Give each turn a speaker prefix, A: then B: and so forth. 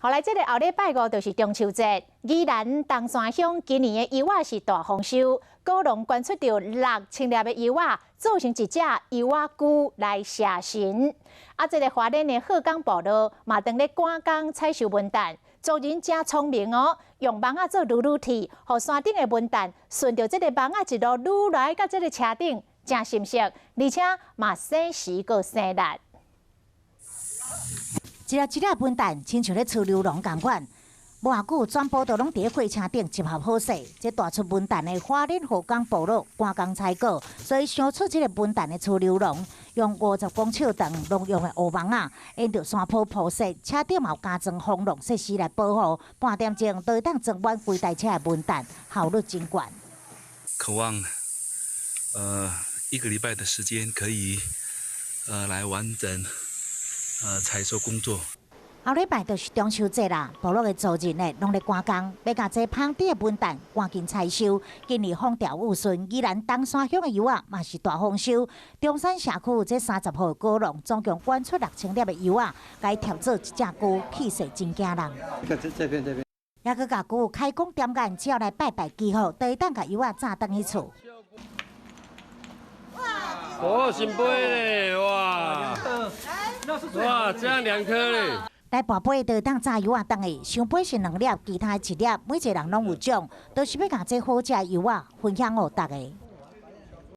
A: 後來這个後禮拜五就是中秋節，宜蘭冬山鄉今年的柚仔是大豐收，果農捐出著6000粒的柚仔，做成一隻柚仔龜來謝神。啊，這个花蓮的鶴岡部落嘛，當咧趕工採收文旦，族人誠聰明哦，用網仔做擼擼鐵，予山頂的文旦順著這个網仔一路擼來到這个車頂，誠心適，而且嘛省時閣省力。
B: 一粒一粒文旦，親像咧趨溜龍仝款，無偌久，全部都攏佇咧貨車頂集合好勢。這大出文旦的花蓮鶴岡部落趕工採果，所以想出這个文旦的趨溜龍，用50公尺長農用的烏網仔，沿著山坡鋪設，車頂嘛有加裝風浪設施來保護，半點鐘就會當裝滿規台車的文旦，效率真懸。
C: 渴望，一個禮拜的時間可以，來完整採收工作。
B: 後禮拜就是中秋節啦，部落的族人呢，攏咧趕工，欲共這芳甜的文旦趕緊採收。今年風調雨順，宜蘭冬山鄉的柚仔嘛是大豐收。中山社區這30戶的果農，總共捐出6000粒的柚仔，共伊疊做一隻龜，氣勢真驚人。
D: 這這邊這邊。
B: 猶閣共龜開工點眼，只要來拜拜祈福，就會當共柚仔炸轉去厝。
E: 哦，聖杯咧，哇！哇，這樣兩顆咧。
B: 來跋杯就會當炸柚仔轉去，上杯是兩粒，其他一粒，每一個人攏有獎，都是欲共這好食柚仔分享予大家。